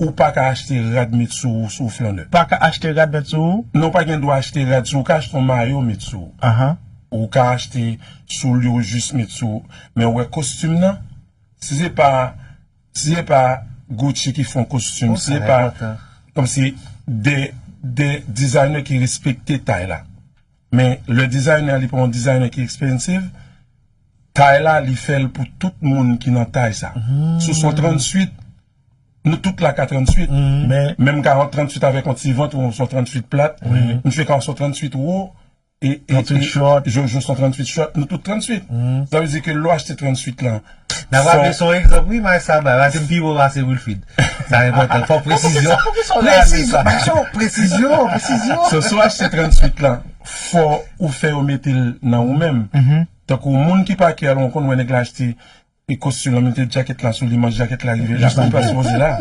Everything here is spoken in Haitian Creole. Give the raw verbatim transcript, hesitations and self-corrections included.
Ou pa ka achte rad met sou ou, sou ou flannè. Pa ka achte rad met sou ou? Non, ou pa gen dwa achte rad sou ou. Ou ka achte yon mayo met sou ou. Ou ka achte soulye w jis met sou ou. Men ou wè kostim nan, si se pa, si se pa Gucci ki fè yon kostim, si se pa kòmsi de, de designer ki respekte tay la. Men le designer, li pa yon designer ki expensive, tay la, li fè l pou tout moun ki nan tay sa. Si w se yon tranntuit, nou tout la ka tranntuit. Men, men m ka yon tranntuit avèk yon ti vant ou yon tranntuit plat. M se ka yon tranntuit wo. E, e, tranntuit short. Jojo se yon tranntuit short. Nou tout tranntuit. Sa vle di ke lè w achte tranntuit lan, n ap raple se yon egzanp, wi, may sa bay. Pase m pi wo pase Wilfrid. Sa enpòtan. Fò presizyon. Presizyon, presizyon, presizyon. So, si w achte tranntuit lan, fò ou fè yo mete l nan ou menm. Tankou moun ki pa kè al, ou konn wè nèg la achte e kostim lan, mete djakèt la sou li, manch djakèt la rive la, ou pa sipoze la.